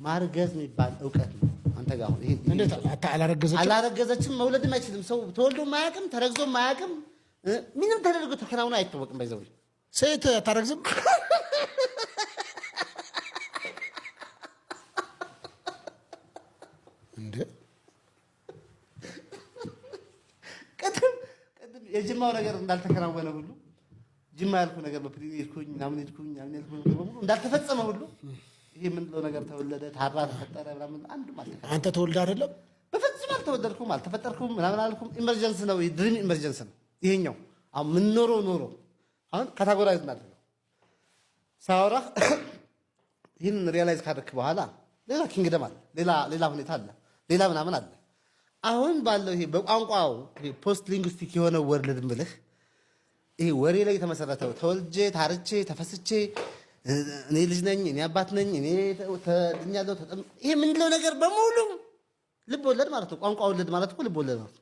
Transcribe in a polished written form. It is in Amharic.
ማርገዝ የሚባል እውቀት ነው አንተ ጋር አሁን። ይሄ እንዴት አላረገዘችም? አላረገዘችም። መውለድም አይችልም። ሰው ተወልዶ ማያውቅም፣ ተረግዞ ማያውቅም፣ ምንም ተደርጎ ተከናውኖ አይታወቅም። By the way ሴት አታረግዝም? እንዴ? ቅድም ቅድም የጅማው ነገር እንዳልተከናወነ ሁሉ፣ ጅማ ያልኩ ነገር በ plane ሄድኩኝ ምናምን ሄድኩኝ ምናምን ያልኩ ነገር በሙሉ እንዳልተፈጸመ ሁሉ ይሄ የምንለው ነገር ተወለደ፣ ታራ፣ ተፈጠረ ምናምን አንዱም አልተከናወነም። አንተ ተወልደ አይደለም? በፍጹም አልተወለድኩም፣ አልተፈጠርኩም፣ ምናምን አልኩም። Emergence ነው፣ dream emergence ነው ይሄኛው። አሁን የምንኖረው ኖሮ አሁን categorize እናድርገው። ሳወራ ይህን realize ካደረክ በኋላ ሌላ kingdom አለ፣ ሌላ ሌላ ሁኔታ አለ፣ ሌላ ምናምን አለ። አሁን ባለው ይሄ በቋንቋው post linguistic የሆነ world ምልህ ይሄ ወሬ ላይ የተመሰረተው ተወልጄ ታርቼ ተፈስቼ እኔ ልጅ ነኝ፣ እኔ አባት ነኝ፣ እኔ ተድኛለሁ፣ ይሄ የምንለው ነገር በሙሉ ልብ ወለድ ማለት ነው። ቋንቋ ወለድ ማለት እኮ ልብ ወለድ ማለት ነው።